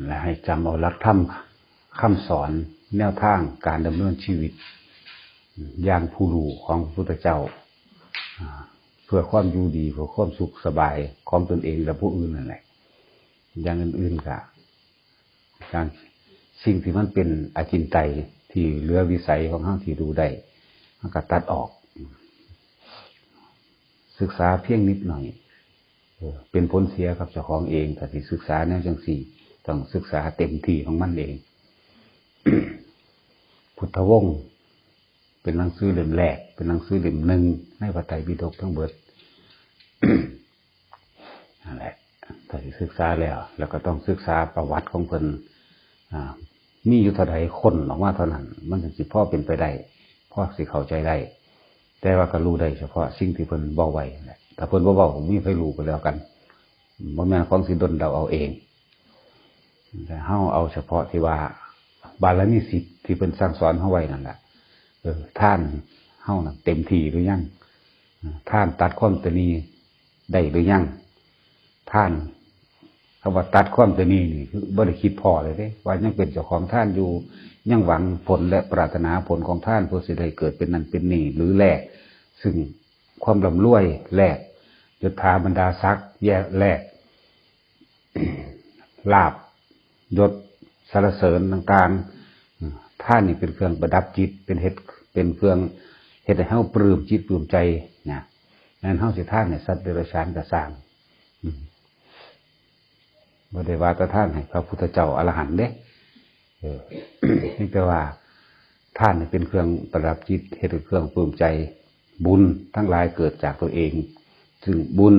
ແລະ ໃຫ້ຈຳເອົາຫຼັກທຳ ຄຳສອນ ແນວທາງການດຳເນີນຊີວິດຢ່າງຜູ້ຮູ້ຂອງພະພຸດທະເຈົ້າ ເພື່ອຄວາມຢູ່ດີ ເພື່ອຄວາມສຸກສະບາຍຂອງຕົນເອງ ແລະ ຜູ້ອື່ນນັ້ນແຫຼະ. ຢ່າງອື່ນໆ ກະ ການ ສິ່ງທີ່ມັນເປັນອະຈິນໄຕ ທີ່ເຫຼືອວິໄສຂອງເຮົາທີ່ຮູ້ໄດ້ ເຮົາກໍຕັດອອກ. ສຶກສາພຽງນິດໜ້ອຍ ເປັນຜົນເສຍກັບເຈົ້າຂອງເອງ. ຖ້າຊິສຶກສາແນວຈັ່ງຊີ້ ຕ້ອງສຶກສາເຕັມທີ່ຂອງມັນເອງ. ພຸດທະວົງ ເປັນໜັງສືເຫຼັ້ມແລກ ເປັນໜັງສືເຫຼັ້ມໜຶ່ງໃນພະໄຕປິດົກທັງເບິດ. ນັ້ນແຫຼະ ຖ້າຊິສຶກສາແລ້ວ ແລ້ວກໍຕ້ອງສຶກສາປະຫວັດຂອງເພິ່ນ ອາ ມີຢູ່ເທົ່າໃດ ຄົ້ນອອກມາເທົ່ານັ້ນ ມັນຈຶ່ງຊິພໍເປັນໄປໄດ້ ພໍຊິເຂົ້າໃຈໄດ້. ແຕ່ວ່າກໍຮູ້ໄດ້ສະເພາະສິ່ງທີ່ເພິ່ນເວົ້າໄວ້ນັ້ນແຫຼະ. ຖ້າເພິ່ນບໍ່ເວົ້າ ບໍ່ມີໃຜຮູ້ກໍແລ້ວກັນ ບໍ່ແມ່ນຂອງຊິດົນເດົາເອົາເອງ. ແຕ່ເຮົາເອົາສະເພາະທີ່ວ່າບາລະມີສິບທີ່ເພິ່ນສັ່ງສອນເຮົາໄວ້ນັ້ນລະ. ເອີ ທານເຮົານັ້ນເຕັມທີ່ຫຼືຍັງ? ເອີ ທານຕັດຄວາມຕະໜີ່ໄດ້ຫຼືຍັງ? ທານ ຄຳວ່າຕັດຄວາມຕະໜີ່ນີ້ ຄືບໍ່ໄດ້ຄິດພໍ້ເລີຍເດ້ ວ່າຍັງເປັນເຈົ້າຂອງທານຢູ່ ຍັງຫວັງຜົນ ແລະ ປາດຖະໜາຜົນຂອງທານ ເພື່ອຊິໄດ້ເກີດເປັນນັ້ນເປັນນີ້ ຫຼືແລກຊຶ່ງຄວາມລ່ຳລວຍ ແລກຍົດຖາບັນດາສັກ ແລກ ລາບຍົດສັນລະເສີນຕ່າງໆ. ອາ ທານນີ້ເປັນເຄື່ອງປະດັບຈິດ ເປັນເຮັດ ເປັນເຄື່ອງເຮັດໃຫ້ເຮົາປຶ້ມຈິດປຶ້ມໃຈນະ. ແມ່ນເຮົາຊິທານໃຫ້ສັດເດຍລະສານກໍຊ່າງ ອາ ບໍ່ໄດ້ວ່າແຕ່ທານໃຫ້ພະພຸດທະເຈົ້າອະລະຫັນເດ້. ເອີ ພຽງແຕ່ວ່າທານນີ້ເປັນເຄື່ອງປະດັບຈິດ ເຮັດໃຫ້ເຄື່ອງປຶ້ມໃຈ. ບຸນທັງຫຼາຍເກີດຈາກຕົວເອງ ຊຶ່ງບຸນ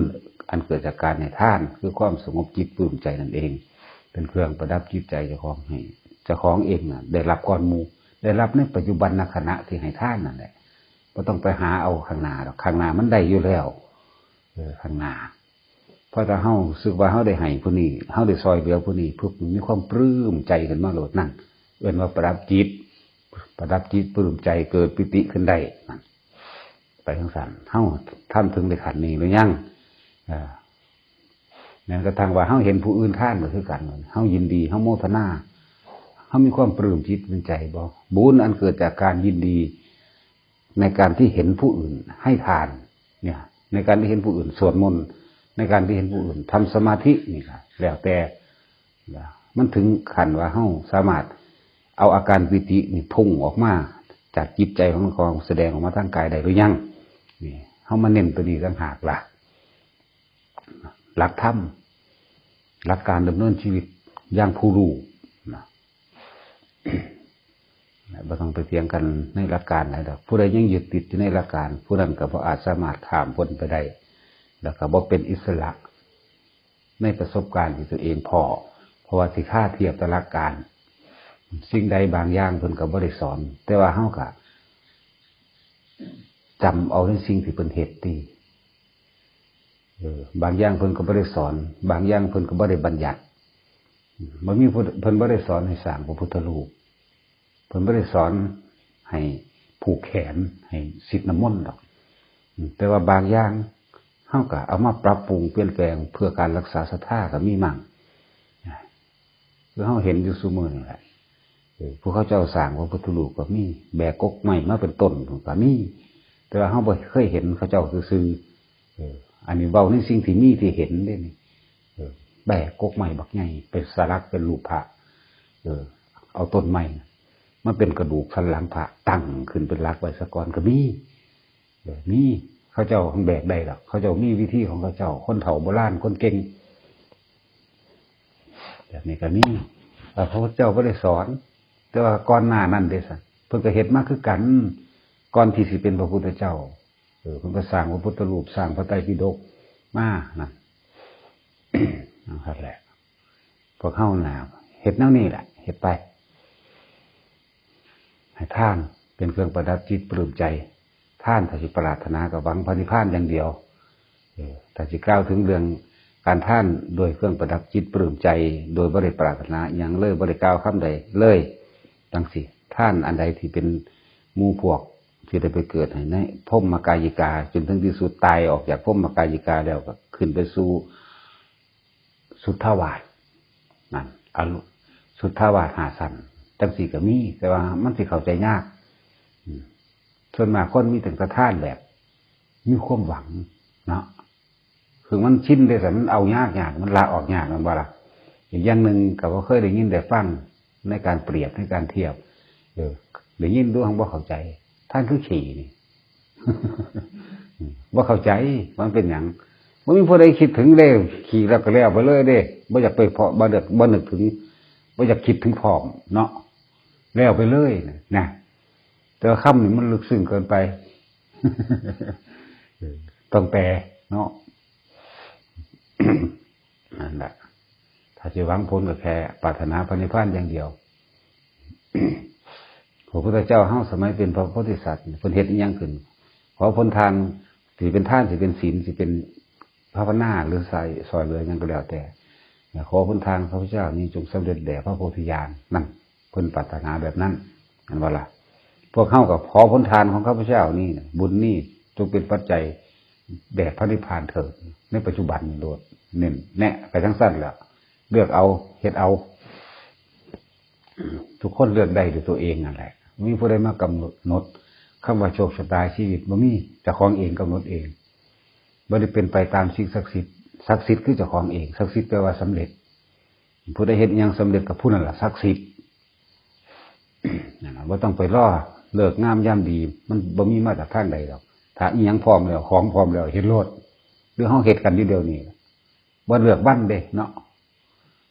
ອັນເກີດຈາກການໃຫ້ທານ ຄືຄວາມສະຫງົບຈິດປຶ້ມໃຈນັ້ນເອງ ເປັນເຄື່ອງປະດັບຈິດໃຈເຈົ້າຂອງ ໃຫ້ເຈົ້າຂອງເອງນະໄດ້ຮັບກ່ອນໝູ່ ໄດ້ຮັບໃນປັດຈຸບັນນະຂະນະທີ່ໃຫ້ທານນັ້ນແຫຼະ. ບໍ່ຕ້ອງໄປຫາເອົາຂ້າງໜ້າດອກ ຂ້າງໜ້າມັນໄດ້ຢູ່ແລ້ວ. ເອີ ຂ້າງໜ້າ ເພາະຖ້າເຮົາຮູ້ສຶກວ່າເຮົາໄດ້ໃຫ້ຜູ້ນີ້ ເຮົາໄດ້ຊ່ອຍເຫຼືອຜູ້ນີ້ ປຶບ ມັນມີຄວາມປຶ້ມໃຈຂຶ້ນມາໂລດ. ນັ້ນເອີ້ນວ່າປະດັບຈິດ ປະດັບຈິດປຶ້ມໃຈ ເກີດປີຕິຂຶ້ນໄດ້. ນັ້ນ ໄປຈັ່ງຊັ້ນ ເຮົາທຳເຖິງໄດ້ຂັ້ນນີ້ຫຼືຍັງ? ເອີ ແມ່ນກະທັ່ງວ່າເຮົາເຫັນຜູ້ອື່ນທານກໍຄືກັນ ເຮົາຍິນດີ ເຮົາໂມທະນາ ເຮົາມີຄວາມປຶ້ມຈິດປຶ້ມໃຈບໍ່? ບຸນອັນເກີດຈາກການຍິນດີ ໃນການທີ່ເຫັນຜູ້ອື່ນໃຫ້ທານເນຍ ໃນການທີ່ເຫັນຜູ້ອື່ນສວດມົນ ໃນການທີ່ເຫັນຜູ້ອື່ນທຳສະມາທິນີ້ກໍແລ້ວແຕ່ ມັນເຖິງຂັ້ນວ່າເຮົາສາມາດເອົາອາການປີຕິນີ້ພຸ່ງອອກມາຈາກຈິດໃຈຂອງເຮົາ ສະແດງອອກມາທາງກາຍໄດ້ຫຼືຍັງ? ນີ້ ເຮົາມາເນັ້ນໂຕນີ້ຕ່າງຫາກລະ. ຫຼັກທຳ ຫຼັກການດຳເນີນຊີວິດຢ່າງຜູ້ຮູ້ນະ ບໍ່ຕ້ອງໄປຖຽງກັນໃນຫຼັກການໃດດອກ. ຜູ້ໃດຍັງຍຶດຕິດຢູ່ໃນຫຼັກການ ຜູ້ນັ້ນກໍບໍ່ອາດສາມາດຂ້າມພົ້ນໄປໄດ້ ແລ້ວກໍບໍ່ເປັນອິດສະຫຼະໃນປະສົບການທີ່ຕົວເອງພໍ້ ເພາະວ່າຊິຄາທຽບແຕ່ຫຼັກການ. ສິ່ງໃດບາງຢ່າງເພິ່ນກໍບໍ່ໄດ້ສອນ ແຕ່ວ່າເຮົາກໍຈຳເອົາໃນສິ່ງທີ່ເພິ່ນເຮັດຕິ. ເອີ ບາງຢ່າງເພິ່ນກໍບໍ່ໄດ້ສອນ ບາງຢ່າງເພິ່ນກໍບໍ່ໄດ້ບັນຍັດ. ບໍ່ມີຜູ້ ເພິ່ນບໍ່ໄດ້ສອນໃຫ້ສ້າງພະພຸດທະຮູບ ເພິ່ນບໍ່ໄດ້ສອນໃຫ້ຜູກແຂນ ໃຫ້ສີດນ້ຳມົນດອກ. ແຕ່ວ່າບາງຢ່າງເຮົາກໍເອົາມາປັບປຸງປ່ຽນແປງເພື່ອການລັກສາສັດທາກໍມີມັ້ງ. ຄືເຮົາເຫັນຢູ່ຊຸມື້ນີ້ແຫຼະ ເອີ ພວກເຂົາເຈົ້າສ້າງພະພຸດທະຮູບກໍມີ ແບກກົກໄມ້ມາເປັນຕົ້ນກໍມີ ແຕ່ວ່າເຮົາບໍ່ເຄີຍເຫັນເຂົາເຈົ້າຊື່ໆ. ເອີ ອັນນີ້ເວົ້າໃນສິ່ງທີ່ມີທີ່ເຫັນເດ້ນີ້ ເອີ ແບກກົກໄມ້ບັກໃຫຍ່ ເປັນສະຫຼັກ ເປັນຮູບພະ ເອີ ເອົາຕົ້ນໄມ້ມາເປັນກະດູກສັນຫຼັງພະ ຕັ້ງຂຶ້ນເປັນຫຼັກໄວ້ສາກ່ອນກໍມີ. ເອີ ມີ ເຂົາເຈົ້າແບກໄດ້ດອກ ເຂົາເຈົ້າມີວິທີຂອງເຂົາເຈົ້າ ຄົນເຖົ້າໂບລານ ຄົນເກັ່ງ ແບບນີ້ກໍມີ. ເອີ ພະພຸດທະເຈົ້າບໍ່ໄດ້ສອນ ແຕ່ວ່າກ່ອນໜ້ານັ້ນເດ້ຊັ້ນ ເພິ່ນກໍເຮັດມາຄືກັນ ກ່ອນທີ່ຊິເປັນພະພຸດທະເຈົ້າ. ເອີ ເພິ່ນກໍສ້າງພະພຸດທະຮູບ ສ້າງພະໄຕປິດົກມານັ້ນ ນັ້ນແຫຼະ. ພວກເຮົານະເຮັດແນວນີ້ແຫຼະ ເຮັດໄປ ໃຫ້ທານເປັນເຄື່ອງປະດັບຈິດປະລຶ້ມໃຈ. ທານຖ້າຊິປະລາດຖະໜາກໍຫວັງພະນິບພານຢ່າງດຽວ. ເອີ ຖ້າຊິກ່າວເຖິງເລື່ອງການທານດ້ວຍເຄື່ອງປະດັບຈິດປະລຶ້ມໃຈ ໂດຍບໍ່ໄດ້ປະລາດຖະໜາອີ່ຫຍັງເລີຍ ບໍ່ໄດ້ກ່າວຄຳໃດເລີຍ ຈັ່ງຊີ້ ທານອັນໃດທີ່ເປັນໝູ່ພວກທີ່ໄດ້ໄປເກີດໃນພົມມະກາຍິກາ ຈົນເຖິງທີ່ສຸດຕາຍອອກຈາກພົມມະກາຍິກາແລ້ວກໍຂຶ້ນໄປສູ່ ສຸດທາວາດນັ້ນ ອະລຸ ສຸດທາວາດຫ້າຊັ້ນ ຈັ່ງຊີ້ກໍມີ ແຕ່ວ່າມັນຊິເຂົ້າໃຈຍາກ. ອືມ ສ່ວນມາກຄົນມີແຕ່ສະຖານແບບມີຄວາມຫວັງເນາະ ຄືມັນຊິນເດ້ ແຕ່ມັນເອົາຍາກໆ ມັນລາອອກຍາກ ແມ່ນບໍ່ລະ? ອີກຢ່າງໜຶ່ງກໍບໍ່ເຄີຍໄດ້ຍິນໄດ້ຟັງໃນການປຽບ ໃນການທຽບ ເອີ ໄດ້ຍິນຢູ່ ຫັ້ນບໍ່ເຂົ້າໃຈ ທ່ານຄືຂີ້ນີ້ ບໍ່ເຂົ້າໃຈວ່າມັນເປັນຫຍັງ. ບໍ່ມີຜູ້ໃດຄິດເຖິງເດ້ ຂີ້ແລ້ວກໍແລ້ວໄປເລີຍເດ້ ບໍ່ຢາກໄປເພາະ ບໍ່ນຶກ ບໍ່ນຶກເຖິງ ບໍ່ຢາກຄິດເຖິງພ້ອມເນາະ ແລ້ວໄປເລີຍນະ. ແຕ່ວ່າຄຳນີ້ມັນລຶກຊຶ້ງເກີນໄປ ເອີ ຕ້ອງແປເນາະ. ນັ້ນລະ ຖ້າຊິຫວັງຜົນກໍແຄ່ປາດຖະໜາພະນິບພານຢ່າງດຽວ. ພະພຸດທະເຈົ້າເຮົາສະໄໝເປັນພະໂພທິສັດ ເພິ່ນເຮັດອີ່ຫຍັງຂຶ້ນ ຂໍຜົນທານ ຊິເປັນທານ ຊິເປັນສິນ ຊິເປັນພາວະນາ ຫຼື ຊ່ອຍ ຊ່ອຍເຫຼືອຫຍັງກໍແລ້ວແຕ່ ຂໍຜົນທານຂອງພະເຈົ້ານີ້ຈົ່ງສຳເລັດແດ່ພະໂພທິຍານ. ນັ້ນ ເພິ່ນປາດຖະໜາແບບນັ້ນ ແມ່ນບໍ່ລະ? ພວກເຮົາກໍຂໍຜົນທານຂອງຂ້າພະເຈົ້ານີ້ນະ ບຸນນີ້ຈົ່ງເປັນປັດໄຈແດ່ພະນິບພານເຖີດ ໃນປັດຈຸບັນນີ້ໂລດ. ເນັ້ນແນະໄປທາງຊັ້ນແຫຼະ ເລືອກເອົາ ເຮັດເອົາ. ທຸກຄົນເລືອກໄດ້ດ້ວຍຕົວເອງນັ້ນແຫຼະ ບໍ່ມີຜູ້ໃດມາກຳນົດ. ຄຳວ່າໂຊກຊະຕາຊີວິດບໍ່ມີ ເຈົ້າຂອງເອງກຳນົດເອງ ບໍ່ໄດ້ເປັນໄປຕາມສິ່ງສັກສິດ. ສັກສິດຄືເຈົ້າຂອງເອງ ສັກສິດແປວ່າສຳເລັດ. ຜູ້ໃດເຮັດອີ່ຫຍັງສຳເລັດ ກໍຜູ້ນັ້ນລະສັກສິດ. ນັ້ນລະ ບໍ່ຕ້ອງໄປລໍເລີກງາມຍາມດີ ມັນບໍ່ມີມາຈາກທາງໃດດອກ. ຖ້າອີ່ຫຍັງພ້ອມແລ້ວ ຂອງພ້ອມແລ້ວ ເຮັດໂລດ. ຄືເຮົາເຮັດກັນຢູ່ດຽວນີ້ ບໍ່ເລືອກວັນເດ້ເນາະ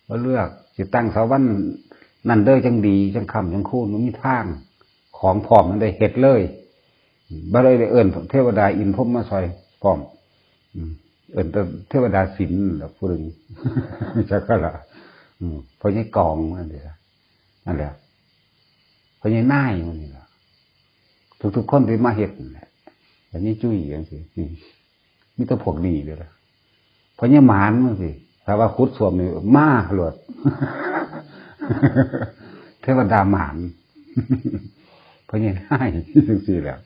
ບໍ່ເລືອກຊິຕັ້ງເສົາວັນນັ້ນເດີ ຈັ່ງດີ ຈັ່ງຄ້ຳ ຈັ່ງຄູນ ບໍ່ມີທາງ. ຂອງພ້ອມນັ້ນໄດ້ເຮັດເລີຍ ບໍ່ໄດ້ເອີ້ນເທວະດາອິນພົມມາຊ່ອຍພ້ອມ. ອືມ ເອີ້ນແຕ່ເທວະດາສິນລະຜູ້ໜຶ່ງ ຈັກກະລະ. ອືມ ພໍ່ໃຫຍ່ກອງນັ້ນເດ ນັ້ນແຫຼະ ພໍ່ໃຫຍ່ນາຍໝູ່ນີ້ລະ ທຸກໆຄົນທີ່ມາເຮັດນັ້ນແຫຼະ ພໍ່ໃຫຍ່ຈຸ້ຍຈັ່ງຊີ້. ອືມ ມີແຕ່ພວກນີ້ເດ້ລະ ພະຍາມານຈັ່ງຊີ້. ຖ້າວ່າຂຸດສ້ວມນີ້ມາໂລດ ເທວະດາມານ ພະຍານາຍຈັ່ງຊີ້ແຫຼະ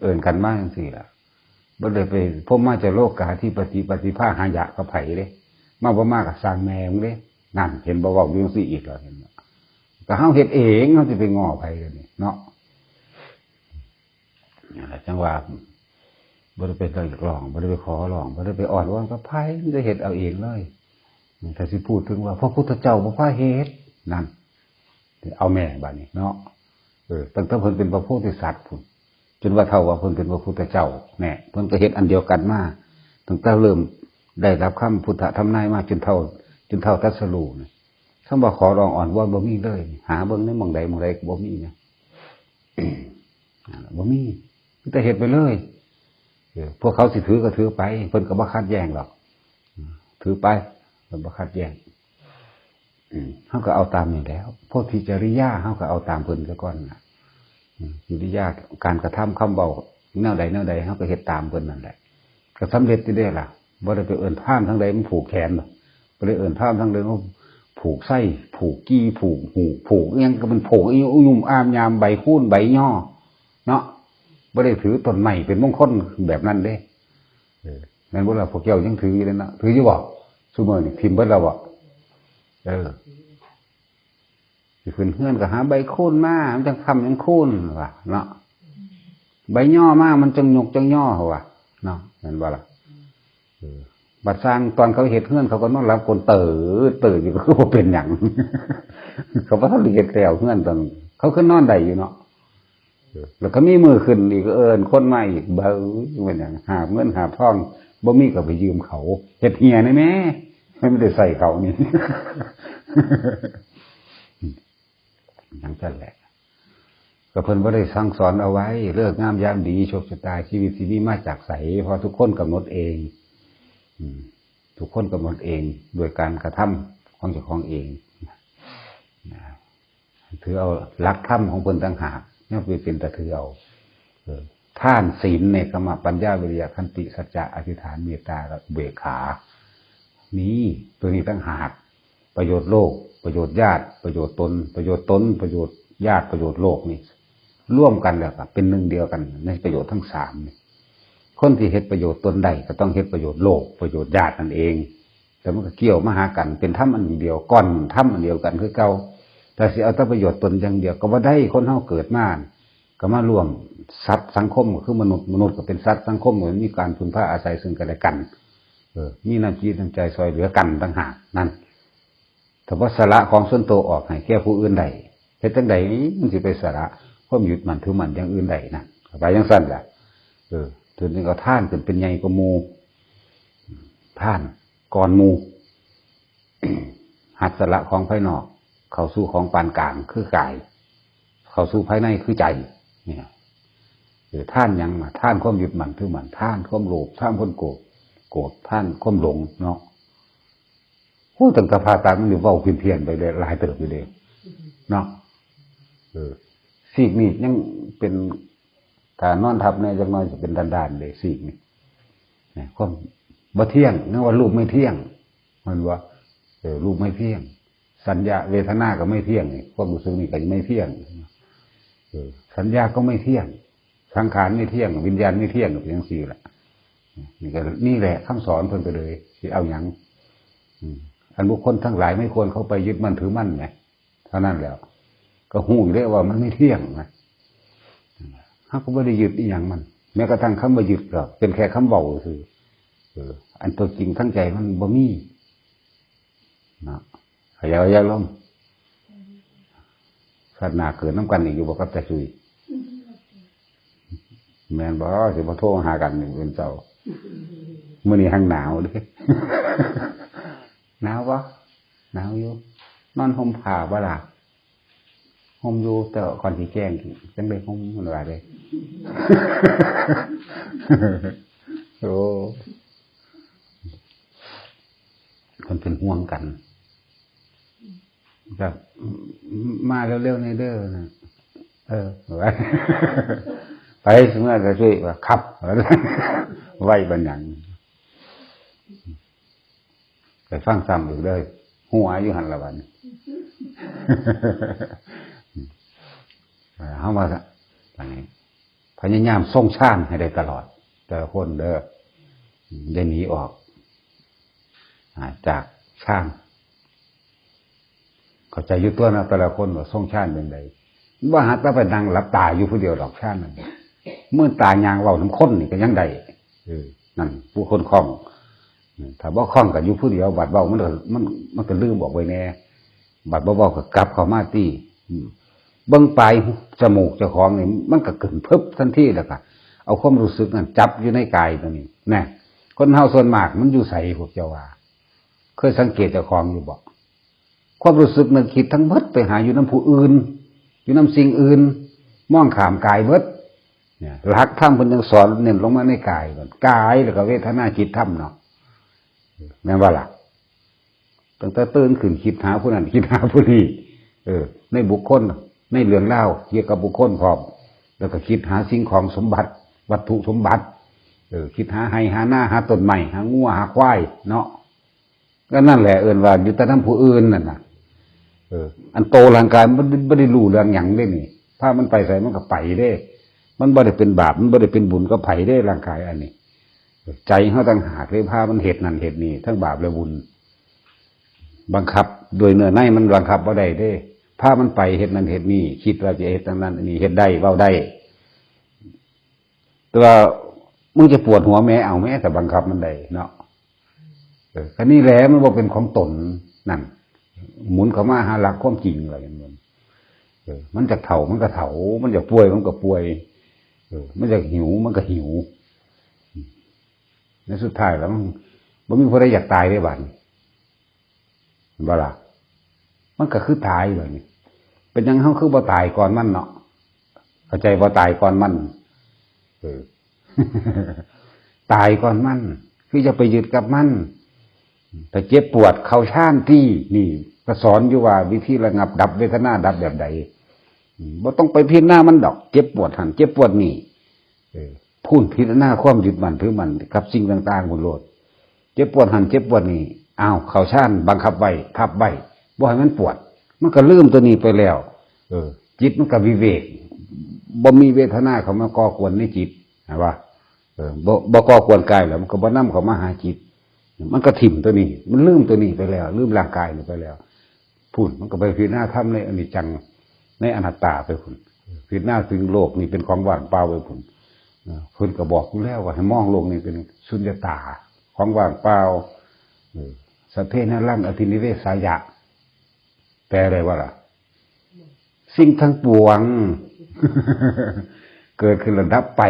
ເອີ້ນກັນມາຈັ່ງຊີ້ແຫຼະ. ບໍ່ໄດ້ໄປພົມມາຈາໂລກາທິປະຕິປະຕິພາຫາຍະກັບໃຜເດ້ ມາບໍ່ມາກໍຊ່າງແມ່ມຶງເດ້. ນັ້ນ ເຫັນບໍ່ ເວົ້າຢູ່ຈັ່ງຊີ້ອີກແລ້ວ ເຫັນບໍ່? ກໍເຮົາເຮັດເອງ ເຮົາຊິໄປງໍໃຜດຽວນີ້ເນາະ. ນັ້ນລະ ຈັ່ງວ່າ ບໍ່ໄດ້ໄປຮຽກຮ້ອງ ບໍ່ໄດ້ໄປຂໍຮ້ອງ ບໍ່ໄດ້ໄປອ້ອນວອນກັບໃຜ ມີແຕ່ເຮັດເອົາເອງເລີຍ. ຖ້າຊິພູດເຖິງວ່າ ພະພຸດທະເຈົ້າບໍ່ພາເຮັດ ນັ້ນ ເອົາແມ້ບາດນີ້ເນາະ. ເອີ ຕັ້ງແຕ່ເພິ່ນເປັນພະໂພທິສັດພຸ້ນ ຈົນວ່າເທົ່າວ່າເພິ່ນເປັນພະພຸດທະເຈົ້າ ແນ່ ເພິ່ນກໍເຮັດອັນດຽວກັນມາ ຕັ້ງແຕ່ເລີ່ມໄດ້ຮັບຄຳພຸດທະທຳນາຍມາ ຈົນເທົ່າ ຈົນເທົ່າຕັດສະຮູ້ນະ. ຄຳວ່າຂໍຮ້ອງອ້ອນວອນບໍ່ມີເລີຍ ຫາເບິ່ງໃນໝ່ອງໃດໝ່ອງໃດກໍບໍ່ມີນະ. ນັ້ນລະ ບໍ່ມີ ມີແຕ່ເຮັດໄປເລີຍ. ເອີ ພວກເຂົາຊິຖືກໍຖືໄປ ເພິ່ນກໍບໍ່ຂັດແຍ້ງດອກ ຖືໄປ ເພິ່ນບໍ່ຂັດແຍ້ງ. ອືມ ເຮົາກໍເອົາຕາມນີ້ແຫຼະ ໂພທິຈະລິຍາ ເຮົາກໍເອົາຕາມເພິ່ນຊະກ່ອນນະ. ອືມ ກິລິຍາການກະທຳຄຳເວົ້າແນວໃດແນວໃດ ເຮົາກໍເຮັດຕາມເພິ່ນນັ້ນແຫຼະ ກໍສຳເລັດຢູ່ເດ້ລະ. ບໍ່ໄດ້ໄປເອີ້ນພາມທາງໃດມາຜູກແຂນດອກ ບໍ່ໄດ້ເອີ້ນພາມທາງໃດມາຜູກໄຊ ຜູກກີ່ ຜູກຫູກ ຜູກອີ່ຫຍັງ ກໍແມ່ນຜູກອີ່ຫຍັງ ຫຍຸ້ມອາມຍາມ ໃບຄູນໃບຍໍເນາະ. ບໍ່ໄດ້ຖືຕົ້ນໄມ້ເປັນມົງຄົນແບບນັ້ນເດ້. ເອີ ແມ່ນບໍ່ລະ? ພວກເຈົ້າຍັງຖືຢູ່ເດ້ເນາະ ຖືຢູ່ບໍ່? ຊຸມື້ນີ້ຖິ້ມເບິດແລ້ວບໍ່? ເອີ ຊິຂຶ້ນເຮືອນກໍຫາໃບຄູນມາ ມັນຈັ່ງຄ້ຳຈັ່ງຄູນວ່າເນາະ ໃບຍໍມາມັນຈັ່ງຍົກຈັ່ງຍໍວ່າເນາະ ແມ່ນບໍ່ລະ? ເອີ ບັດຊ່າງຕອນເຂົາເຮັດເຮືອນ ເຂົາກໍນອນຫຼັບກົ້ນເຕີເຕີຢູ່ ກໍຄືບໍ່ເປັນຫຍັງ ເຂົາບໍ່ທັນໄດ້ເຮັດແລ້ວເຮືອນຕອນ ເຂົາຄືນອນໄດ້ຢູ່ເນາະ. ເອີ ແລ້ວກໍມີມື້ຂຶ້ນອີກ ເອີ້ນຄົນມາອີກ ເບິ່ງແມ່ນຫຍັງ ຫາບເງິນຫາບທອງ ບໍ່ມີກໍໄປຢືມເຂົາ ເຮັດເຮຍແດ່ແມ້ ມັນໄດ້ໃຊ້ເຂົານີ້ ຈັ່ງຊັ້ນແຫຼະ. ກໍເພິ່ນບໍ່ໄດ້ສັ່ງສອນເອົາໄວ້ ເລີກງາມຍາມດີ ໂຊກຊະຕາຊີວິດຊິມີມາຈາກໃສ ເພາະທຸກຄົນກຳນົດເອງ. ອືມ ທຸກຄົນກຳນົດເອງ ດ້ວຍການກະທຳຂອງເຈົ້າຂອງເອງນະ. ຖືເອົາຫຼັກທຳຂອງເພິ່ນຕ່າງຫາກ ຍັງໄປເປັນຕາຖືເອົາ. ເອີ ທານ ສິນ ເນກຂະມະ ປັນຍາ ວິລິຍະ ຂັນຕິ ສັດຈະ ອະທິຖານ ເມດຕາ ແລະ ອຸເບກຂາ ມີຕົວນີ້ຕ່າງຫາກ. ປະໂຫຍດໂລກ ປະໂຫຍດຍາດ ປະໂຫຍດຕົນ ປະໂຫຍດຕົນ ປະໂຫຍດຍາດ ປະໂຫຍດໂລກນີ້ ລວມກັນແລ້ວກໍເປັນໜຶ່ງດຽວກັນໃນປະໂຫຍດທັງສາມນີ້. ຄົນທີ່ເຮັດປະໂຫຍດຕົນໄດ້ ກໍຕ້ອງເຮັດປະໂຫຍດໂລກ ປະໂຫຍດຍາດນັ້ນເອງ. ແຕ່ມັນກໍກ່ຽວມາຫາກັນ ເປັນທຳອັນດຽວ ກ້ອນທຳອັນດຽວກັນຄືເກົ່າ. ຖ້າຊິເອົາແຕ່ປະໂຫຍດຕົນຢ່າງດຽວກໍບໍ່ໄດ້. ຄົນເຮົາເກີດມາກໍມາຮ່ວມສັດສັງຄົມ ກໍຄືມະນຸດ, ມະນຸດກໍເປັນສັດສັງຄົມ ມີການເພິ່ງພາອາໄສເຊິ່ງກັນແລະກັນ, ເອີ ມີນ້ຳຈິດນ້ຳໃຈຊ່ອຍເຫຼືອກັນຕ່າງຫາກນັ້ນ. ຖ້າບໍ່ສະຫຼະຂອງສ່ວນໂຕອອກໃຫ້ແກ່ຜູ້ອື່ນໄດ້ ເຮັດຈັ່ງໃດມັນຊິໄປສະຫຼະຄວາມຍຶດໝັ້ນຖືໝັ້ນຢ່າງອື່ນໄດ້ນະ? ໄປຈັ່ງຊັ້ນລະ. ເອີ ເຖິງກໍທານຂຶ້ນເປັນໃຫຍ່ກວ່າໝູ່, ທານກ່ອນໝູ່, ຫັດສະຫຼະຂອງພາຍນອກ ເຂົ້າສູ່ຂອງປານກາງຄືກາຍ, ເຂົ້າສູ່ພາຍໃນຄືໃຈ. ນີ້ນະ ເອີ ທານຫຍັງ? ມາທານຄວາມຍຶດໝັ້ນຖືໝັ້ນ, ທານຄວາມໂລບ, ທານຄວາມໂກດ, ໂກດ, ທານຄວາມຫຼົງເນາະ. ໂອ້ ຕັ້ງແຕ່ຜ່າຕັດມັນນີ້ເວົ້າພຽນໆໄປເດ້ ຫຼາຍເຕີບຢູ່ເດ້ເນາະ. ເອີ ຊີກນີ້ຍັງເປັນ ຖ້ານອນທັບແດ່ຈັກໜ້ອຍຊິເປັນດ້ານໆເດ້ ຊີກນີ້. ນະ ຄວາມບໍ່ທ່ຽງ ຍັງວ່າຮູບໄມ່ທ່ຽງ ແມ່ນບໍ່? ເອີ ຮູບໄມ່ທ່ຽງ ສັນຍາ ເວທະນາກໍໄມ່ທ່ຽງນີ້ ຄວາມຮູ້ສຶກນີ້ກໍໄມ່ທ່ຽງ. ເອີ ສັນຍາກໍໄມ່ທ່ຽງ ສັງຂານໄມ່ທ່ຽງ ວິນຍານໄມ່ທ່ຽງ ກໍເປັນຈັ່ງຊີ້ລະ. ນີ້ກໍ ນີ້ແຫຼະຄຳສອນເພິ່ນກໍເລີຍ ຊິເອົາຫຍັງ? ອືມ ອັນບຸກຄົນທັງຫຼາຍໄມ່ຄວນເຂົ້າໄປຍຶດໝັ້ນຖືໝັ້ນແໝ ເທົ່ານັ້ນແຫຼະ ກໍຮູ້ຢູ່ແລ້ວວ່າມັນໄມ່ທ່ຽງນະ. ເຮົາກໍບໍ່ໄດ້ຍຶດອີ່ຫຍັງມັນ ແມ້ກະທັ່ງຄຳວ່າຍຶດກໍເປັນແຄ່ຄຳເວົ້າຊື່ ເອີ ອັນຕົວຈິງທາງໃຈມັນບໍ່ມີເນາະ. ຂະຫຍາຍຢາກລົມ ຊາດໜ້າເກີດນຳກັນອີກຢູ່ບໍ່ກັບຕາຊຸຍ? ແມ່ນບໍ່? ຊິບໍ່ໂທມາຫາກັນມື້ອື່ນເຊົ້າ. ມື້ນີ້ແຮ່ງໜາວເດ້. ໜາວບໍ່? ໜາວຢູ່. ນອນຫົ່ມຜ້າບໍ່ລະ? ຫົ່ມຢູ່ ແຕ່ວ່າກ່ອນຊິແຈ້ງ ຈັ່ງໄດ້ຫົ່ມ ເພິ່ນວ່າເດ້. ໂອ້ ເພິ່ນເປັນຫ່ວງກັນ. ແບບ ມາເລັວໆແດ່ເດີນະ. ເອີ ໄປ ເມື່ອກະຊ່ວຍວ່າ ຄັບ ໄວປານຫຍັງ. ໄປຟັງຊ້ຳອີກເດີ ຫົວຢູ່ຫັ້ນລະບັດນີ້. ເຮົາວ່າ ອັນນີ້ ພະຍາຍາມຊົງຊານໃຫ້ໄດ້ຕະຫຼອດ ແຕ່ລະຄົນເດີ ຢ່າໜີອອກ ອາ ຈາກຊານ. ເຂົ້າໃຈຢູ່ຕົວະເນາະ ແຕ່ລະຄົນວ່າຊົງຊານຈັ່ງໃດ. ບໍ່ຫາແຕ່ໄປນັ່ງຫຼັບຕາຢູ່ຜູ້ດຽວດອກ ຊານນັ້ນ. ມືດຕາຍ່າງເວົ້ານຳຄົນນີ້ກໍຍັງໄດ້. ເອີ ນັ້ນຜູ້ຄົນຄ່ອງ. ຖ້າບໍ່ຄ່ອງກໍຢູ່ຜູ້ດຽວ ບາດເວົ້າມັນກໍ ມັນ ມັນກໍລືມອອກໄປແດ່. ບາດບໍ່ເວົ້າກໍກັບເຂົ້າມາຕິ. ອືມ ເບິ່ງປາຍຈະມູກເຈົ້າຂອງນີ້ ມັນກໍຂຶ້ນເພິບທັນທີ ແລ້ວກໍເອົາຄວາມຮູ້ສຶກນັ້ນຈັບຢູ່ໃນກາຍຕົວນີ້ນະ. ຄົນເຮົາສ່ວນມາກມັນຢູ່ໃສ ພວກເຈົ້າວ່າ? ເຄີຍສັງເກດເຈົ້າຂອງຢູ່ບໍ່? ຄວາມຮູ້ສຶກນຶກຄິດທັງເບິດໄປຫາຢູ່ນຳຜູ້ອື່ນ ຢູ່ນຳສິ່ງອື່ນ ມອງຂ້າມກາຍເບິດ. ນີ້ ຫຼັກທຳເພິ່ນຈຶ່ງສອນເນັ້ນລົງມາໃນກາຍກ່ອນ ກາຍ ແລ້ວກໍເວທະນາ ຈິດ ທຳເນາະ ແມ່ນບໍ່ລະ? ຕັ້ງແຕ່ຕື່ນຂຶ້ນຄິດຫາຜູ້ນັ້ນ ຄິດຫາຜູ້ນີ້ ເອີ ໃນບຸກຄົນ ໃນເລື່ອງລາວກ່ຽວກັບບຸກຄົນພ້ອມ ແລ້ວກໍຄິດຫາສິ່ງຂອງສົມບັດ ວັດຖຸສົມບັດ ເອີ ຄິດຫາໄຮ່ຫານາ ຫາຕົ້ນໄມ້ ຫາງົວ ຫາຄວາຍເນາະ. ກໍນັ້ນແຫຼະເອີ້ນວ່າຢູ່ແຕ່ນຳຜູ້ອື່ນນັ້ນນະ. ເອີ ອັນໂຕຮ່າງກາຍມັນບໍ່ໄດ້ ບໍ່ໄດ້ຮູ້ເລື່ອງຫຍັງເດ້ນີ້ ພາມັນໄປໃສມັນກໍໄປເດ້. ມັນບໍ່ໄດ້ເປັນບາບ ມັນບໍ່ໄດ້ເປັນບຸນກັບໃຜເດ້ ຮ່າງກາຍອັນນີ້. ເອີ ໃຈເຮົາຕ່າງຫາກເລີຍພາມັນເຮັດນັ້ນເຮັດນີ້ ທັງບາບແລະບຸນ. ບັງຄັບດ້ວຍເນື້ອໃນມັນບັງຄັບບໍ່ໄດ້ເດ້. ພາມັນໄປເຮັດນັ້ນເຮັດນີ້ ຄິດວ່າຈະເຮັດອັນນັ້ນອັນນີ້ ເຮັດໄດ້ ເວົ້າໄດ້. ແຕ່ວ່າມຶງຈະປວດຫົວແມ້ ເອົາແມ້ ຖ້າບັງຄັບມັນໄດ້ເນາະ. ເອີ ກໍນີ້ແຫຼະ ມັນບໍ່ເປັນຂອງຕົນນັ້ນ ໝູນເຂົ້າມາຫາຫຼັກຄວາມຈິງວ່າຢ່າງນັ້ນ. ເອີ ມັນຢາກເຖົ້າມັນກໍເຖົ້າ ມັນຢາກປ່ວຍມັນກໍປ່ວຍ ເອີ ມັນຢາກຫິວມັນກໍຫິວ. ໃນສຸດທ້າຍແລ້ວມັນບໍ່ມີຜູ້ໃດຢາກຕາຍເດ້ບາດນີ້. ເຫັນບໍ່ລະ? ມັນກໍຄືຕາຍແບບນີ້. ເປັນຫຍັງເຮົາຄືບໍ່ຕາຍກ່ອນມັນເນາະ? ເຂົ້າໃຈບໍ່? ຕາຍກ່ອນມັນ. ເອີ ຕາຍກ່ອນມັນ ຄືຢ່າໄປຍຶດກັບມັນ. ຖ້າເຈັບປວດເຂົ້າຊານຕິ. ນີ້ກໍສອນຢູ່ວ່າວິທີລະງັບດັບເວທະນາ ດັບແບບໃດ. ອືມ ບໍ່ຕ້ອງໄປພິຈາລະນາມັນດອກ ເຈັບປວດຫັ້ນເຈັບປວດນີ້. ເອີ ພູນພິຈາລະນາຄວາມຍຶດໝັ້ນຖືໝັ້ນກັບສິ່ງຕ່າງໆພຸ້ນໂລດ. ເຈັບປວດຫັ້ນເຈັບປວດນີ້ ອ້າວ ເຂົ້າຊານ ບັງຄັບໄວ້ ທັບໄວ້ ບໍ່ໃຫ້ມັນປວດ ມັນກໍລືມຕົວນີ້ໄປແລ້ວ. ເອີ ຈິດມັນກໍວິເວກ ບໍ່ມີເວທະນາເຂົ້າມາກໍ່ກວນໃນຈິດ ເຫັນບໍ່? ເອີ ບໍ່ ບໍ່ກໍ່ກວນກາຍແລ້ວ ມັນກໍບໍ່ນຳເຂົ້າມາຫາຈິດ. ມັນກໍຖິ້ມຕົວນີ້ ມັນລືມຕົວນີ້ໄປແລ້ວ ລືມຮ່າງກາຍນີ້ໄປແລ້ວ ພຸ້ນ ມັນກໍໄປພິຈາລະນາທຳໃນອະນິດຈັງ ໃນອະນັດຕາໄປພຸ້ນ ພິຈາລະນາເຖິງໂລກນີ້ເປັນຂອງວ່າງເປົ່າໄປພຸ້ນ. ເອີ ເພິ່ນກໍບອກຢູ່ແລ້ວວ່າໃຫ້ມອງໂລກນີ້ເປັນສຸນຍະຕາ ຂອງວ່າງເປົ່າ. ເອີ ສັບເພນະລັງ ອະພິນິເວສາຍະ ແປໄດ້ບໍ່ລະ? ສິ່ງທັງປວງເກີດຂຶ້ນແລ້ວດັບໄປ.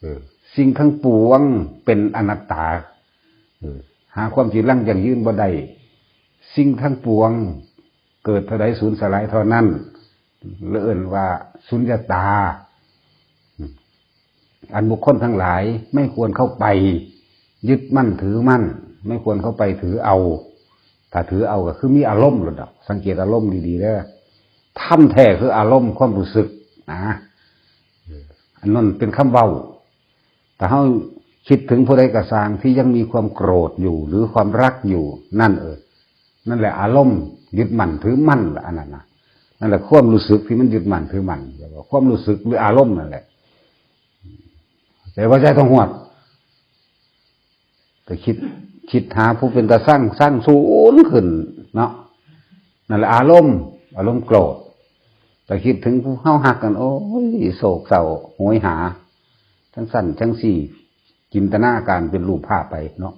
ເອີ ສິ່ງທັງປວງເປັນອະນັດຕາ. ເອີ ຫາຄວາມຈີລັງຢັ້ງຢືນບໍ່ໄດ້. ສິ່ງທັງປວງເກີດເທົ່າໃດສູນສະຫຼາຍເທົ່ານັ້ນ ເອີ້ນວ່າສຸນຍະຕາ. ອັນบุคคลทั้งหลายไม่ควรเข้าไปยึดมั่นถือมั่น ไม่ควรเข้าไปถือเอา ถ้าถือเอาก็คือมีอารมณ์โลดดอก สังเกตอารมณ์ดีๆเด้อ ธรรมแท้คืออารมณ์ความรู้สึกนะ เออ อันนั้นเป็นคำเว้า ถ้าเฮาคิดถึงผู้ใดก็ซ่างที่ยังมีความโกรธอยู่ หรือความรักอยู่ นั่น เออ นั่นแหละอารมณ์ยึดมั่นถือมั่นล่ะ อันนั้นน่ะ นั่นแหละความรู้สึกที่มันยึดมั่นถือมั่น เรียกว่าความรู้สึกหรืออารมณ์นั่นแหละ แต่ว่าใจต้องหวด ก็คิด คิดหาผู้เป็นตาซัง ซังสูงขึ้นเนาะ นั่นแหละอารมณ์ อารมณ์โกรธ ก็คิดถึงผู้เฮาฮักกัน โอ้ย โศกเศร้าโหยหา จั่งซั้นจั่งซี้ จินตนาการเป็นรูปภาพไปเนาะ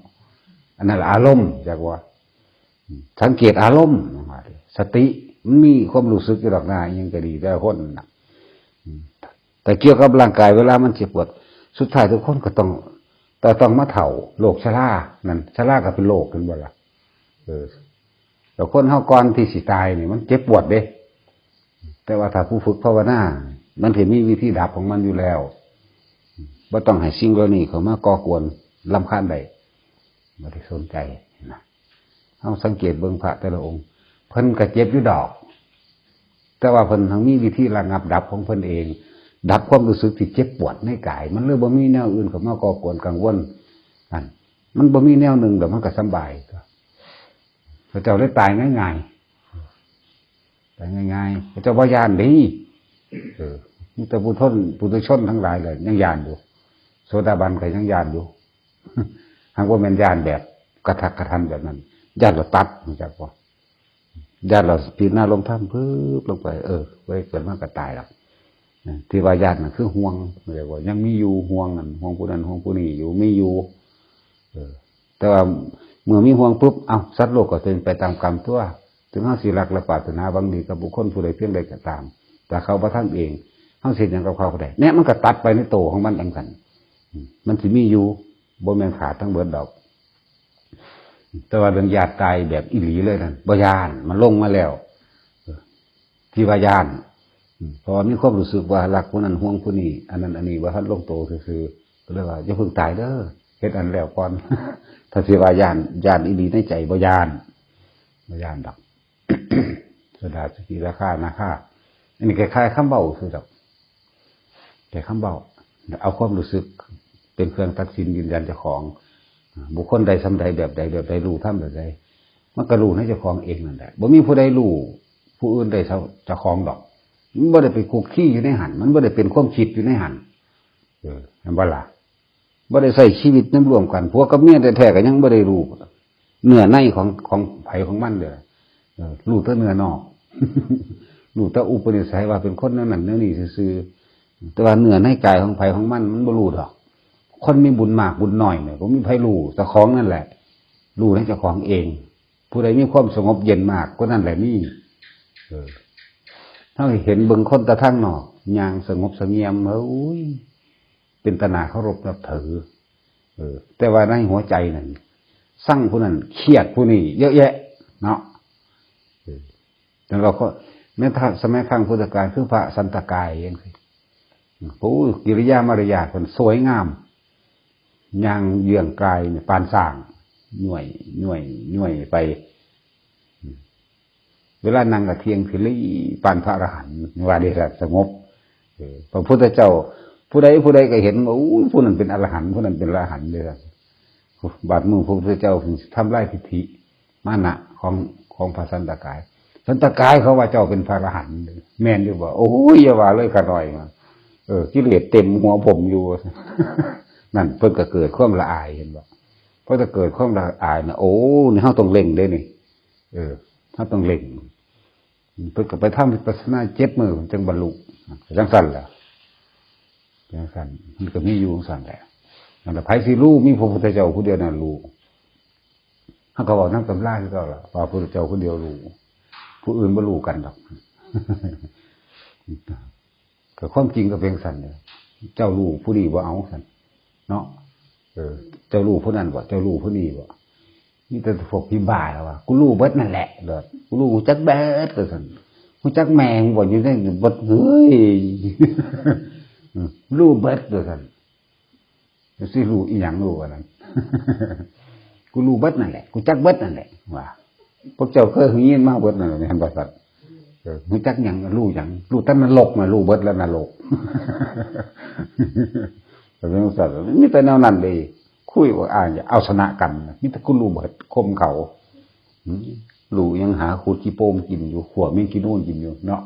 อันนั้นละอารมณ์ จักว่า สังเกตอารมณ์ สติ มันมีความรู้สึกอยู่ดอกนา อิหยังก็ดี แต่ละคนน่ะ แต่เกี่ยวกับร่างกาย เวลามันสิปวด สุดท้ายทุกคนก็ต้อง แต่ต้องมาเฒ่า โรคชรา นั่น ชราก็เป็นโรค เห็นบ่ล่ะ เออ แล้วคนเฮาก่อนที่สิตายนี่ มันเจ็บปวดเด้ แต่ว่าถ้าผู้ฝึกภาวนา มันสิมีวิธีดับของมันอยู่แล้ว บ่ต้องให้สิ่งเหล่านี้เข้ามาก่อกวนรำคาญได้ บ่ได้สนใจนะ เฮาสังเกตเบิ่งพระแต่ละองค์ เพิ่นก็เจ็บอยู่ดอก แต่ว่าเพิ่นทั้งมีวิธีระงับดับของเพิ่นเอง ดับความรู้สึกที่เจ็บปวดในกาย มันเลยบ่มีแนวอื่นเข้ามาก่อกวนกังวล นั่น มันบ่มีแนวหนึ่งดอก มันก็สำบาย เขาเจ้าเลยตายง่ายๆ ตายง่ายๆ เขาเจ้าบ่ย้านเด้ เออ มีแต่ปุถุชน ปุถุชนทั้งหลายแหละยังย้านอยู่ โสดาบันก็ยังย้านอยู่ หากบ่แม่นย้านแบบกระทักกระทันแบบนั้น ย้านแล้วตัด รู้จักบ่ ย้านแล้วพิจารณาลงธรรม ปึ๊บ ลงไป เออ เว้ย เกิดมาก็ตายแล้ว ที่ว่าย้านนั่นคือห่วง เรียกว่ายังมีอยู่ ห่วงนั่น ห่วงผู้นั้น ห่วงผู้นี้อยู่ มีอยู่ เออ แต่ว่าเมื่อมีห่วงปุ๊บ เอ้า สัตว์โลกก็เป็นไปตามกรรมตั๊ว ถึงเฮาสิรักและปรารถนาหวังดีกับบุคคลผู้ใดเพียงใดก็ตาม ถ้าเขาบ่ทำเอง เฮาสิเฮ็ดหยังกับเขาก็ได้ เนี่ย มันก็ตัดไปในโตของมันจั่งซั้น อืม มันสิมีอยู่ บ่แม่นขาดทั้งเบิดดอก แต่ว่าเรื่องย้านตายแบบอีหลีเลยนั่น บ่ย้าน มันลงมาแล้ว เออ ที่ว่าย้าน อืม เพราะว่ามีความรู้สึกว่ารักผู้นั้นห่วงผู้นี้ อันนั้นอันนี้บ่ทันลงโตซื่อๆ ก็เลยว่าอย่าเพิ่งตายเด้อ เฮ็ดอันแล้วก่อน ถ้าสิว่าย้าน ย้านอีหลีในใจบ่ย้าน บ่ย้านดอก โสดา สกิทาคา อนาคา อันนี้คล้ายๆคำเว้าซื่อดอก แต่คำเว้า เอาความรู้สึกเป็นเครื่องตัดสินยืนยันเจ้าของ บุคคลใดส่ำใด แบบใด แบบใด รู้ธรรมแบบใด มันก็รู้ในเจ้าของเองนั่นแหละ บ่มีผู้ใดรู้ผู้อื่นได้เท่าเจ้าของดอก มันบ่ได้ไปคุกคีอยู่ในหั่น มันบ่ได้เป็นความคิดอยู่ในหั่น เออ เห็นบ่ล่ะ บ่ได้ใช้ชีวิตนำร่วมกัน ผัวกับเมียแท้ๆก็ยังบ่ได้รู้เนื้อในของ ของไผของมันเด้อ เออ รู้แต่เนื้อนอก รู้แต่อุปนิสัยว่าเป็นคนแนวนั้นแนวนี้ซื่อๆ แต่ว่าเนื้อในกายของไผของมัน มันบ่รู้ดอก คนมีบุญมากบุญน้อยเนี่ย บ่มีไผรู้ เจ้าของนั่นแหละ รู้ในเจ้าของเอง ผู้ใดมีความสงบเย็นมาก คนนั้นแหละมี เออ เฮาเห็นเบิ่งคนแต่ทางนอก ย่างสงบเสงี่ยม โอ้ย เป็นตาหน้าเคารพนับถือ เออ แต่ว่าในหัวใจนั่น ซังผู้นั้น เคียดผู้นี้ เยอะแยะ เนาะ เออ แต่ว่าก็ ในสมัยครั้งพุทธกาล คือพระสันตะกายจั่งซี้ โอ้ กิริยามารยาทเพิ่นสวยงาม ย่างเยื้องกายนี่ปานช้าง ย้วย ย้วย ย้วยไป เวลานั่งก็เที่ยงสิหลีปานพระอรหันต์ ว่าเด้ล่ะ สงบ เออ พระพุทธเจ้า ผู้ใดผู้ใดก็เห็นว่า อู้ ผู้นั้นเป็นอรหันต์ ผู้นั้นเป็นอรหันต์เด้อ บาดมือพระพุทธเจ้าทำลายทิฏฐิมานะของ ของพระสันตะกาย สันตะกาย เขาว่าเจ้าเป็นพระอรหันต์ แม่นอยู่บ่ โอ้ย อย่าว่าเลย ข้าน้อย เออ กิเลสเต็มหัวผมอยู่ นั่น เพิ่นก็เกิดความละอาย เห็นบ่ ພໍແຕ່ເກີດຄວາມລະອາຍນະ ໂອ້ ນີ້ເຮົາຕ້ອງເລັ່ງເດ້ນີ້ ເອີ ເຮົາຕ້ອງເລັ່ງ. ເພິ່ນກໍໄປທຳວິປັດສະນາເຈັດມື້ ເພິ່ນຈຶ່ງບັນລຸ ຈັ່ງຊັ້ນແຫຼະ ຈັ່ງຊັ້ນ ມັນກໍມີຢູ່ຈັ່ງຊັ້ນແຫຼະ. ນັ້ນລະ ໃຜຊິຮູ້? ມີພະພຸດທະເຈົ້າຜູ້ດຽວນັ້ນຮູ້. ເຮົາກໍເວົ້ານຳຕຳລາຄືເກົ່າລະ ວ່າພະພຸດທະເຈົ້າຜູ້ດຽວຮູ້ ຜູ້ອື່ນບໍ່ຮູ້ກັນດອກ. ກໍຄວາມຈິງກໍເປັນຊັ້ນເດ້ ເຈົ້າຮູ້ຜູ້ນີ້ບໍ່ເອົາຊັ້ນເນາະ ເອີ ເຈົ້າຮູ້ຜູ້ນັ້ນບໍ່ ເຈົ້າຮູ້ຜູ້ນີ້ບໍ່ ມີແຕ່ພວກຜີບ້າລະວ່າ ກູຮູ້ເບິດນັ້ນແຫຼະ ແບບ ກູຮູ້ ຮູ້ຈັກເບິດວ່າຊັ້ນ ຮູ້ຈັກແມ່ງບໍ່ ຢູ່ໃນເບິດ ເຮີ້ຍ ເອີ ຮູ້ເບິດວ່າຊັ້ນ. ຊິຮູ້ອີ່ຫຍັງ ຮູ້ອັນນັ້ນ ກູຮູ້ເບິດນັ້ນແຫຼະ ກູຈັກເບິດນັ້ນແຫຼະ ວ່າ ພວກເຈົ້າເຄີຍຮູ້ຍິນມາເບິດນັ້ນແຫຼະ ແມ່ນບໍ່ຊັ້ນ? ເອີ ຮູ້ຈັກຫຍັງ ຮູ້ຫຍັງ ຮູ້ແຕ່ນະລົກນະ ຮູ້ເບິດແລ້ວນະລົກ ກໍເປັນຈັ່ງຊັ້ນ ມີແຕ່ແນວນັ້ນເດ້ ຄຸຍວ່າອ້າງເອົາຊະນະກັນ ມີແຕ່ກູຮູ້ເບິດ ຂົ່ມເຂົາ ຫື ຮູ້ຫຍັງ ຫາຂຸດຂີ້ໂປ່ງກິນຢູ່ ຂົ້ວແມງຂີ້ນູນກິນຢູ່ເນາະ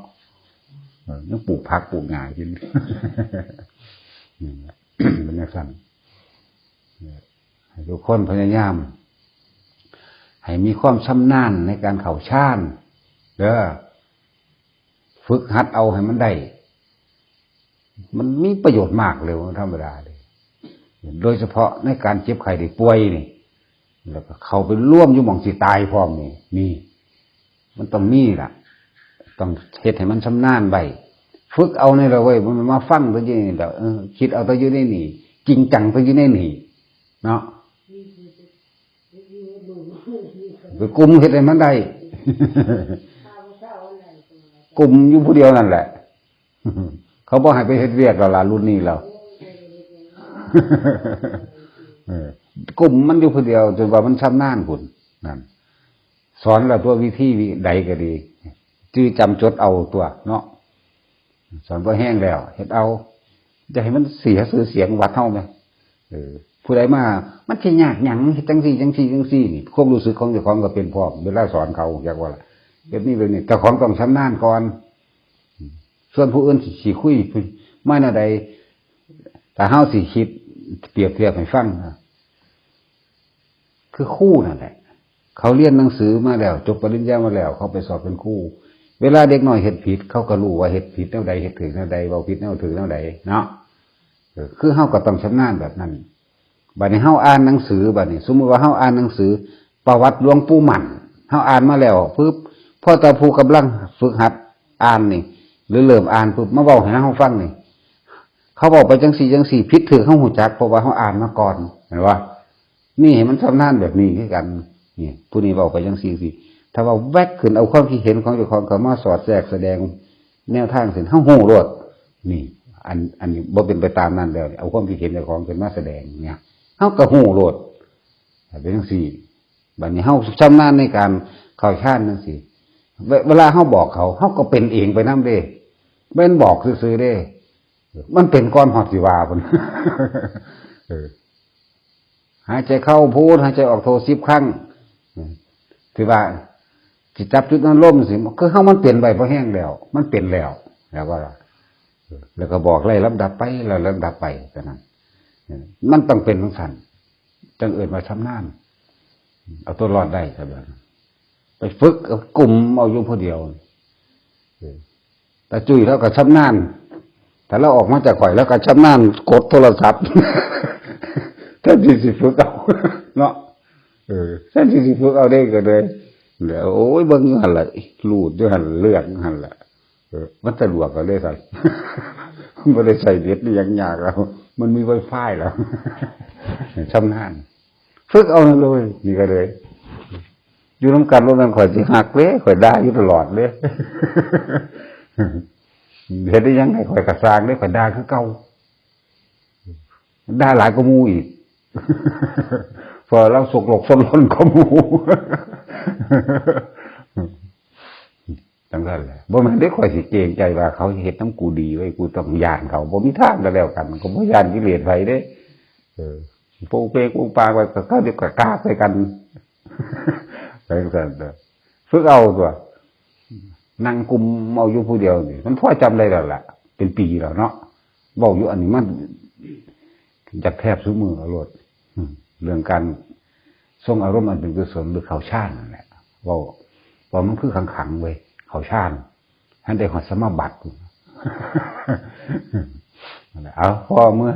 ເອີ ຍັງປູກຜັກປູກຫຍ້າກິນ ເປັນຈັ່ງຊັ້ນ ໃຫ້ທຸກຄົນພະຍາຍາມ ໃຫ້ມີຄວາມຊຳນານໃນການເຂົ້າฌານເດີ ຝຶກຫັດເອົາໃຫ້ມັນໄດ້ ມັນມີປະໂຫຍດມາກເລີຍ ບໍ່ທຳມະດາເລີຍ ໂດຍສະເພາະໃນການເຈັບໄຂ້ໄດ້ປ່ວຍນີ້ ແລ້ວກໍເຂົ້າໄປລວມຢູ່ໝ່ອງຊິຕາຍພ້ອມນີ້ ນີ້ ມັນຕ້ອງມີລະ ຕ້ອງເຮັດໃຫ້ມັນຊຳນານໄວ້ ຝຶກເອົານີ້ລະເວີຍ ບໍ່ແມ່ນມາຟັງແຕ່ຢູ່ນີ້ດອກ ເອີ ຄິດເອົາແຕ່ຢູ່ໃນນີ້ ຈິງຈັງແຕ່ຢູ່ໃນນີ້ເນາະ ໄປກຸມເຮັດໃຫ້ມັນໄດ້ ກຸມຢູ່ຜູ້ດຽວນັ້ນແຫຼະ ເຂົາບໍ່ໃຫ້ໄປເຮັດວຽກແລ້ວລະ ລຸ້ນນີ້ແລ້ວ ເອີ ກຸມມັນຢູ່ຜູ້ດຽວ ຈົນວ່າມັນຊຳນານພຸ້ນ ນັ້ນ ສອນແລ້ວຕົວະ ວິທີໃດກໍດີ ຈື່ຈຳຈົດເອົາຕົວະເນາະ ສອນພໍແຮງແລ້ວ ເຮັດເອົາ ຢ່າໃຫ້ມັນເສຍຊື່ສຽງວັດເຮົາແມ ເອີ ຜູ້ໃດມາ ມັນຊິຍາກຫຍັງ ເຮັດຈັ່ງຊີ້ ຈັ່ງຊີ້ ຈັ່ງຊີ້ ນີ້ ຄວາມຮູ້ສຶກຂອງເຈົ້າຂອງກໍເປັນພ້ອມ ເວລາສອນເຂົາ ຮູ້ຈັກບໍ່ລະ ແບບນີ້ ແບບນີ້ ເຈົ້າຂອງຕ້ອງຊຳນານກ່ອນ ສ່ວນຜູ້ອື່ນຊິ ຊິຄຸຍມາແນວໃດ ຖ້າເຮົາຊິຄິດປຽບທຽບໃຫ້ຟັງນະ ຄືຄູນັ້ນແຫຼະ ເຂົາຮຽນໜັງສືມາແລ້ວ ຈົບປະລິນຍາມາແລ້ວ ເຂົາໄປສອບເປັນຄູ ເວລາເດັກນ້ອຍເຮັດຜິດ ເຂົາກໍຮູ້ວ່າເຮັດຜິດແນວໃດ ເຮັດຖືກແນວໃດ ເວົ້າຜິດແນວ ຖືກແນວໃດເນາະ ເອີ ຄືເຮົາກໍຕ້ອງຊຳນານແບບນັ້ນ. ບັດນີ້ເຮົາອ່ານໜັງສື ບັດນີ້ສົມມຸດວ່າເຮົາອ່ານໜັງສືປະຫວັດຫຼວງປູ່ໝັ້ນ ເຮົາອ່ານມາແລ້ວປຶບ ພໍຕາຜູ້ກຳລັງຝຶກຫັດອ່ານນີ້ ຫຼືເລີ່ມອ່ານປຶບ ມາເວົ້າໃຫ້ເຮົາຟັງນີ້ ເຂົາເວົ້າໄປຈັ່ງຊີ້ຈັ່ງຊີ້ ຜິດຖືກເຮົາຮູ້ຈັກ ເພາະວ່າເຮົາອ່ານມາກ່ອນ ແມ່ນບໍ່? ນີ້ໃຫ້ມັນຊຳນານແບບນີ້ຄືກັນ ນີ້ ຜູ້ນີ້ເວົ້າໄປຈັ່ງຊີ້ ຈັ່ງຊີ້ ຖ້າເວົ້າແວັກຂຶ້ນ ເອົາຄວາມຄິດເຫັນຂອງເຈົ້າຂອງເຂົ້າມາສອດແຊກສະແດງແນວທາງຊີ້ ເຮົາຮູ້ໂລດ ນີ້ ອັນ ອັນນີ້ບໍ່ເປັນໄປຕາມນັ້ນແລ້ວ ເອົາຄວາມຄິດເຫັນເຈົ້າຂອງຂຶ້ນມາສະແດງເນຍ ເຮົາກໍຮູ້ໂລດ ເປັນຈັ່ງຊີ້ ບັດນີ້ເຮົາຊຳນານໃນການເຂົ້າฌານຈັ່ງຊີ້ ເວ ເວລາເຮົາບອກເຂົາ ເຮົາກໍເປັນເອງໄປນຳເດ້ ບໍ່ແມ່ນບອກຊື່ໆເດ້ ມັນເປັນກ່ອນຮອດຊິວ່າພຸ້ນ ເອີ ຫາຍໃຈເຂົ້າພຸ້ນ ຫາຍໃຈອອກໂທສິບຄັ້ງ ທີ່ວ່າຊິຈັບຈຸດອາລົມຊີ້ ຄືເຮົາມັນເປັນໄວ້ພໍແຮງແລ້ວ ມັນເປັນແລ້ວ ແລ້ວກໍ ເອີ ແລ້ວກໍບອກໄລ່ລຳດັບໄປ ໄລ່ລຳດັບໄປ ເທົ່ານັ້ນ ເອີ ມັນຕ້ອງເປັນຈັ່ງຊັ້ນ ຈັ່ງເອີ້ນວ່າຊຳນານ ເອົາຕົວລອດໄດ້ ຊະແບບນັ້ນ ໄປຝຶກເອົາ ກຸມເອົາຢູ່ຜູ້ດຽວ ເອີ ຕາຈຸ້ຍລາວກໍຊຳນານ ຖ້າລາວອອກມາຈາກຂ້ອຍ ລາວກໍຊຳນານກົດໂທລະສັບ ແທນທີ່ຊິຝຶກເອົາເນາະ ເອີ ແທນທີ່ຊິຝຶກເອົາເດ້ ກໍເລີຍ ແລ້ວ ໂອ້ຍ ເບິ່ງຢູ່ຫັ້ນລະ ຮູດຢູ່ຫັ້ນ ເລືອກຢູ່ຫັ້ນລະ ເອີ ມັນສະດວກເອົາເດ້ຊັ້ນ ມັນບໍ່ໄດ້ໃຊ້ເນັດອີ່ຫຍັງຍາກແລ້ວ ມັນມີໄວຟາຍແລ້ວ ຊຳນານ ຝຶກເອົານັ້ນເລີຍ ນີ້ກໍເລີຍ ຢູ່ນຳກັນ ບໍ່ແມ່ນຂ້ອຍຊິຮັກເດ້ ຂ້ອຍດ່າຢູ່ຕະຫຼອດເດ້ ເຮັດອີ່ຫຍັງໃຫ້ຂ້ອຍກະຊ່າງເດ້ ຂ້ອຍດ່າຄືເກົ່າ ດ່າຫຼາຍກວ່າໝູ່ອີກ ເພາະລາວສົກຫຼົກສົນລົນກວ່າໝູ່ ຈັ່ງຊັ້ນແຫຼະ ບໍ່ແມ່ນເດ້ ຂ້ອຍຊິເກງໃຈວ່າເຂົາເຮັດນຳກູດີເວີຍ ກູຕ້ອງຢ້ານເຂົາ ບໍ່ມີທາງກໍແລ້ວກັນ ກໍບໍ່ຢ້ານກິເລດໃຜເດ້ ເອີ ໂປກເປກໂປກປາກໄວ້ ກໍເຂົາເດ ກໍກາກໃສ່ກັນ ຈັ່ງຊັ້ນເດີ ຝຶກເອົາຕົວະ ນັ່ງກຸມເອົາຢູ່ຜູ້ດຽວນີ້ ມັນພໍຈຳໄດ້ແລ້ວລະ ເປັນປີແລ້ວເນາະ ເວົ້າຢູ່ອັນນີ້ມັນຢາກແທບຊຸມື້ເອົາໂລດ ເລື່ອງການ ສົ່ງອາລົມອັນເປັນກຸສົນ ຫຼືເຂົ້າຊານນັ້ນແຫຼະ ເວົ້າ ເວົ້າມັນຄືຂັງໆເວີຍ ເຂົ້າຊານ ຫັ້ນໄດ້ຮອດສະມາບັດ ເອົາ ພໍເມືອ.